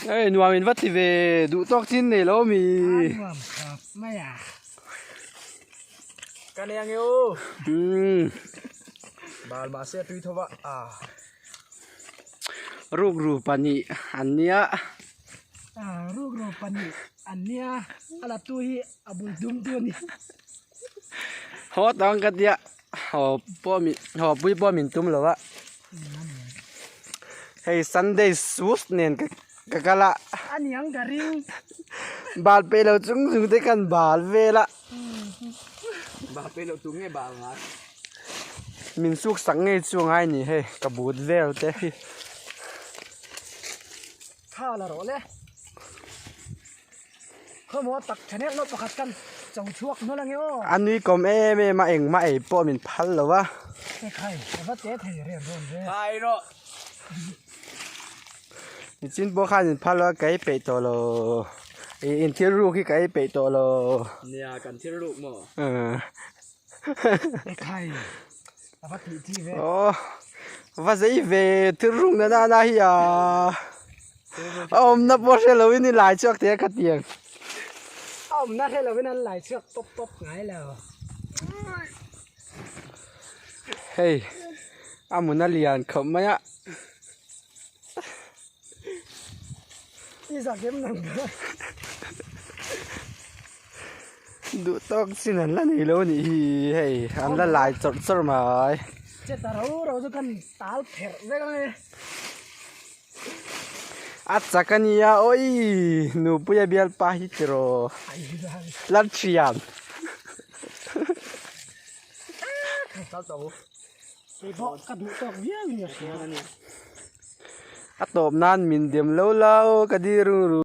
Ei nuam in va ti ve duh tawk chin nei lo mi. Nuam khawp mai a. Ka nei ang e aw. Umm. Bal mahse a tui tho va a. Rukru pahnih an nia. Rukru pahnih an nia a la tu hi a bul dum tu a ni. Haw tang ka tia haw pawh min haw pui pawh min tum lo a. Hei Sunday shoes nen ka ka kal a. A niang ka ring. Bal peih lo chung chung te khan bal vel a. Bal peih lo tum nge bal ngai. Min suk sak ngei chu a ngai ni hei ka but vel te hi. Tha la rawh le. Khawmaw tak tha nek loh pakhat kan cho chhuak hnawlh ange aw. A nui kawm em em a engmah ei pawh min phal lo a. He khai a va te thei rem rawn ve. Khai rawh. Nichin pawh khan min phal lo a ka ei peih tawh lo. I in thil ruk hi ka ei peih tawh lo. Nia kan thil ruk maw? He khai a va tih chi ve. Aw va zei ve thil ruk na nana hi a. A awmna pawh hre loin i lai chhuak thei a ka ti ang. A awmna hre loin an lai chhuak pawp pawp ngai lo. Hei a mun a lian khawp mai a. I zak em nang kha. Duh tawk chin an la nei lo a nih hi hei an la lai chawrh chawrh mai. Che ta ro ro chu kan tal pherh vek ang e. A chak a nia awii nupuia bialpa hi tiraw Lalthian a tawp nan min dem lo lo ka dir ru.